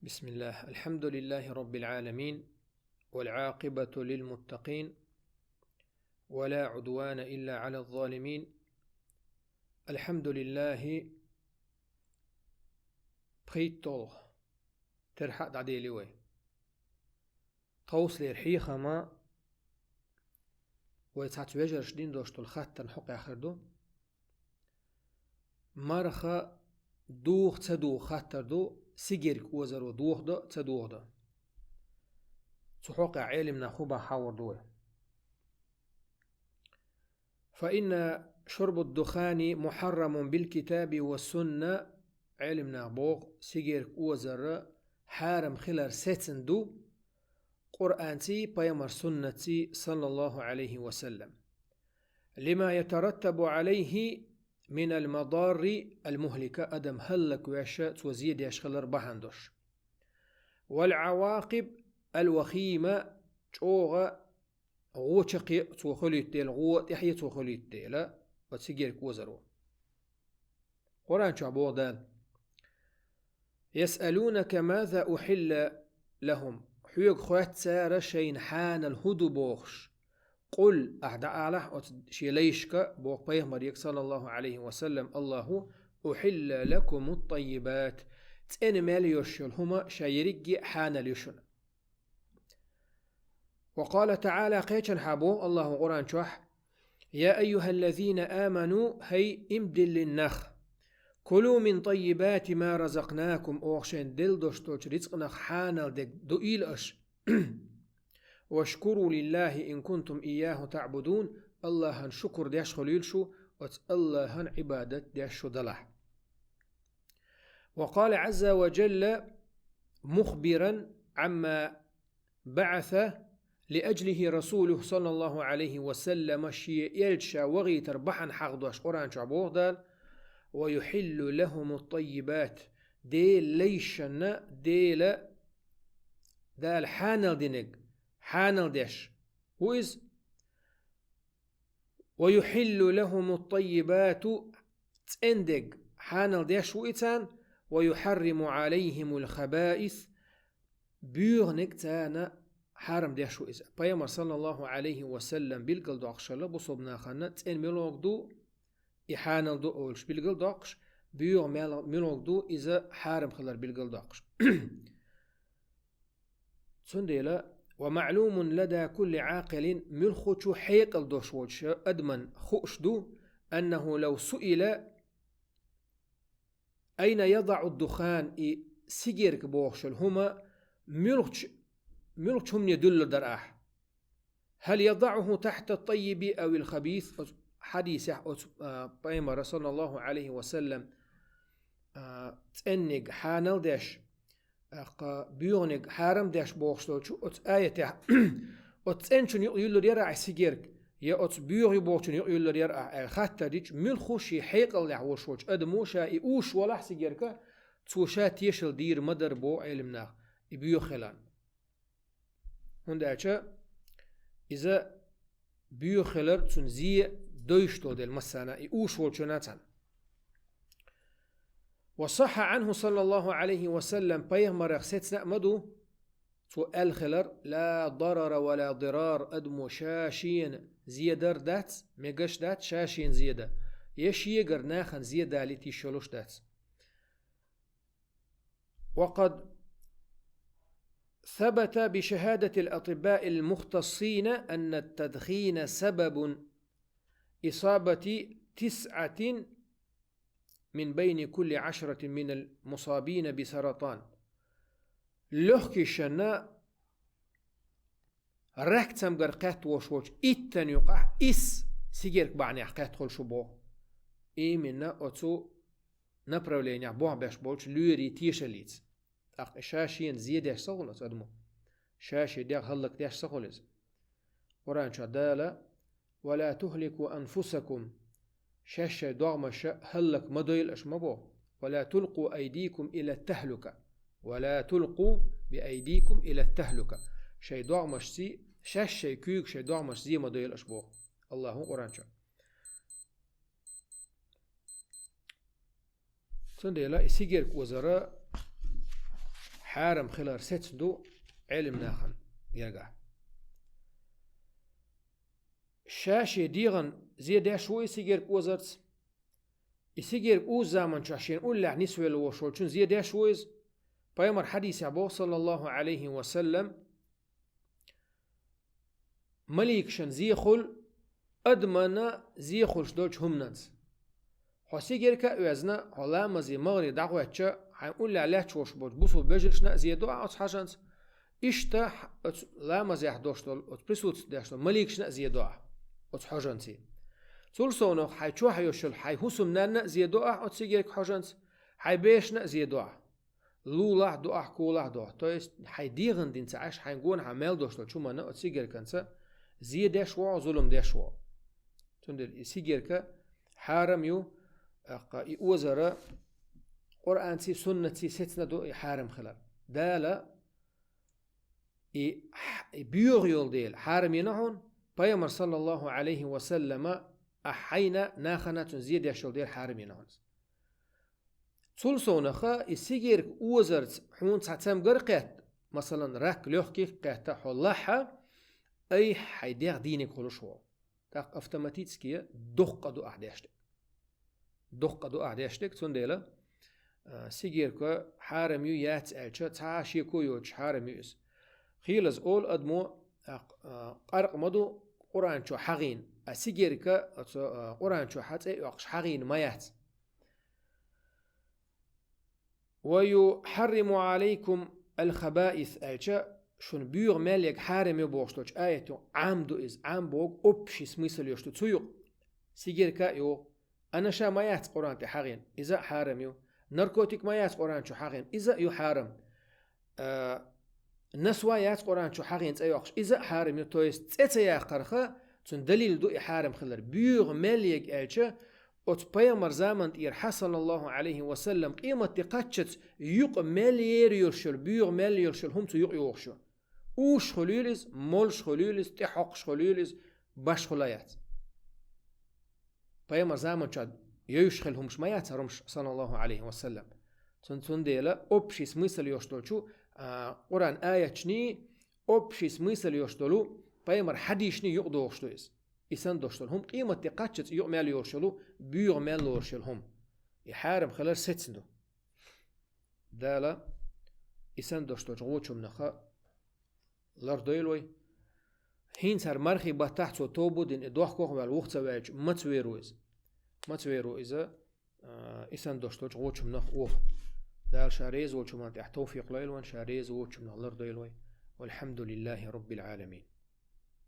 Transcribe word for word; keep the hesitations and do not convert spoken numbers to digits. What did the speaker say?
بسم الله. الحمد لله رب العالمين، والعاقبة للمتقين، ولا عدوان إلا على الظالمين. الحمد لله. ПхийттолгӀа терхьа а дӀадели вай. Тховсалера хьехама вай цхьацца вежарша дина долуш долу хаттарна хьокъехь хир ду. Марха духа ца духа хаттар ду, сигерг озаро дохадо а, ца дохадо а. Цу хьокъехь Ӏелимнах хӀун боху хьахор ду вай. فإن شرب الدخان محرم بالكتاب والسنة. Ӏелимнах боху, сигерг озар хьарам хилар сецна ду Къуръанций, пайхамар суннатций, саллаллаху Ӏалайхи ва саллам. لما يترتب عليه من المضار المهلكة, адам хӀаллаквеш, цо зе деш хилар бахьана долуш. والعواقب الوخيمة, чӀогӀа гӀо чаккхе а цо хуьлуьйту дела, гӀо тӀаьхье а цо хуьлуьйту дела, оцу сигерг озаро. Къуръан чохь боху Дала: يسألونك ماذا أحل لهم. Хьоьга хоьтту цара шайна хьанал хӀун ду бохуш. قل, ахь дӀаалахь оцу шен лайшка, боху пайхамаре, саллаллаху Ӏалайхи ва саллам, Аллаху: أحل لكم الطيبات. ЦӀена мел йолуш йолу хӀума ша ерриге а хьанал ю шуна. وقال تعالى, кхечанхьа боху Аллаху Къуръан чохь: يا أيها الذين آمنوا, хӀай иман диллина нах, كلوا من طيبات ما رزقناكم, оха шайна делла долуш долчу рицкъанах хьанал дерг дуийла аша. واشكروا لله إن كنتم إياه تعبدون, Аллахьан шукур деш хуьлийла шу, оцу Аллахьан Ӏибадат деш шу далахь. وقال عز وجل مخبرا عما بعث لأجله رسوله صلى الله عليه وسلم, шен элча ша вахийтар бахьана хьахдош Къуръан чохь боху Дала: ويحل لهم الطيبات, Делан лайшна Дела, Дала хьанал динарг хьанал деш ву иза. ويحل لهم الطيبات, цӀена дерг хьанал деш ву и царна, ويحرم عليهم الخبائث, боьханиг царна хьарам деш ву иза. Пайхамар, саллаллаху Ӏалайхи ва саллам, билгалдоккхуш хилла бусалба нахана цӀена муьлхарг ду, и хьанал ду олуш билгалдоккхуш, боьха мел-, муьлхарг ду, иза хьарам хилар билгалдоккхуш. Цундела, ومعلوم لدى كل عاقل, муьлххачу хьекъал долуш волчу адаман хууш ду, أنه لو سئل أين يضع الدخان, и сигерг бохуш йолу хӀума муьлххачу, муьлххачу хӀумане дуьллур дара ахь. هل يضعه تحت الطيب أو الخبيث؟ Оцу хьадисехь оцу, а, пайхамара, саллаллаху Ӏалайхи ва саллам, а, цӀенниг хьанал деш, тӀаккха боьханиг хьарам деш бохуш долчу оцу аятехь, оцу цӀеначун юкъа юьллур яра ахь сигерг, я оцу боьха ю бохучун юкъа юьллур яра ахь аьлла хаттар дича, муьлхха шен хьекъалехь волуш волчу адамо ша и уьш волахь сигерга, цо ша тешал дийр ма дара боху Ӏелимнаха, и боьха хиларна. ХӀунда аьлча иза боьха хилар цунна зе дойуш долу дела массарна, и уьш волчунна цхьаьна. وصح عنه صلى الله عليه وسلم, пайхамарах сецна а ма ду, цо аьлла хилар: لا ضرر ولا ضرار, адамо ша шена зе дар дац, мегаш дац ша шена зе дан, я шегара нахана зе далийта йиш йолуш дац. وقد ثبت بشهادة الأطباء المختصين أن التدخين سبب إصابة تسعة من بين كل عشرة من المصابين بسرطان. Лёгкийшна рак цамгар кхетта волуш волчу иттан юкъахь исс сигерг бахьанехь кхетта хуьлуш ву боху. Именно оцу направлениехь болх беш болчу лоьрийн тешаллица. ТӀаккха ша шена зе деш ца хуьлу оцу адамо. Ша шен дегӀ хӀаллакдеш ца хуьлу иза. Къуръан чохь Дала: ولا تهلكوا أنفسكم, шаьш шайн догӀмаша хӀаллак ма дойла аша ма боху. ولا تلقوا أيديكم إلى التهلكة. ولا تلقوا بأيديكم إلى التهلكة. Шайн догӀмашций, шаьш шайн куьйга шайн догӀмашца зе ма дойла аша боху Аллаху Къуръан чохь. Цундела и сигерг озара хьарам хилар сецна ду Ӏелим нахана гергахь. Ша шен дегӀан зе деш ву и сигерг озарца. И сигерг уза заман чохь шен уллехь нисвелла волуш волчун зе деш ву иза. Пайхамар хьадисехь боху, саллаллаху Ӏалайхи ва саллам, маликашан зе хуьлу адамана зе хуьлуш долчу хӀумананца. Хьо сигерка а оьзна, хьо ламазе магӀаре дӀахӀоьттича, хьайн уллехь лаьтташ волуш болчу бусул бежаршна а зе до ахь оцу хьожанца. Иштта хь-, оцу ламазехь долуш долу, оцу присутствие деш долу маликашна а зе до ахь оцу хьожанций. Цул совнах хьайн чохь йолуш йолу хьайн хӀусамнанна а зе до ахь оцу сигерка хьожанца, хьайн бешна а зе до ахь. Лулахь а до ахь, кулахь а до ахь. То есть хьайн дегӀан дин ца Ӏаш, хьайн гонахьа мел долуш долчу хӀуманна оцу сигерканца зе деш ву, зулам деш ву. Цундела и сигерка хьарам ю, тӀаккха и озара Къуръанций, суннатций сецна ду и хьарам хилар. Дала и, и боьха йолу дела хьарам йина хьуна, Пайхамар, саллаллаху Ӏалайхи ва саллама, ахь хьайна, нахана цунна зе деш йолу дела хьарам йина хьуна. Цул совнаха и сигерка озарца хьуна цхьа цамгар а кхетта, масалан, рак лёгких кхетта хьо лахьа, айхьа хьайн дегӀ дийниг хуьлуш ву. ТӀаккха автоматически доккха ду ахь деш дерг. Доккха ду ахь деш дерг, цундела, а, сигерка хьарам ю, яц аьлча, цхьа а шеко йоцуш хьарам ю иза. Хийлаза олу адамо, а, а, къаркъа ма ду Къуръан чу хьагӀийна, а сигерка оцу, а, Къуръан чу хьан цӀе а йоккхуш хьагӀийна ма яц. «Ва юхьарриму Ӏалайкум аль-хабаис», аьлча, шуна боьха мел ерг хьарам ю бохуш долчу аято Ӏам ду иза. Ӏам боху общий смысл йолуш ду. Цу юкъа сигерка а ю, анаша ма яц Къуръан тӀе хьагӀийна, иза а хьарам ю. Наркотик ма яц Къуръан чу хьагӀийна, иза а ю хьарам. А, насва яц Къуръан чу хьагӀийна цӀе йоккхуш, иза а хьарам ю. То есть цӀе ца яккхарха, цуьнан далил ду и хьарам хилар. Боьха мел ерг аьлча, оцу пайхамар заман тӀера хьан, саллаллаху Ӏалайхи ва саллам, къематде кхаччалц юкъа мел ер йолуш йолу, боьха мел йолуш йолу хӀума цу юкъа йогӀуш ю. Уш хуьлийла иза, молуш хуьлийла иза, тӀехьокхуш хуьлийла иза, баш хуьла яц. Пайхамар заман чохь йовзуш хилла хӀумаш ма яц хӀара хӀумаш, саллаллаху Ӏалайхи ва саллам. Цун-, цундела общий смысл йолуш долчу, а, Къуръан аятчний, общий смысл йолуш долу пайхамар хьадисний юкъа догӀуш ду иза. И санна долуш долу хӀума къематде кхаччалц юкъа мел йолуш йолу, боьха мел лоруш йолу хӀума. И хьарам хилар сецна ду. Дала и санна долуш долчу гӀочу хӀуманах лардойла вай. ХӀинца хӀара мархий баттахь цо тоба дина, и дохко а ваьлла, вуха ца ваьлча, маца вер ву иза? Маца вер ву иза, а, и санна долуш долчу гӀочу хӀуманах вуха? Дала ша реза волчу хӀуманна тӀехь тавфикъ лойла вайна, ша реза волчу хӀуманах лардойла вай. Валхьамдулиллахи Раббил Ӏаламин.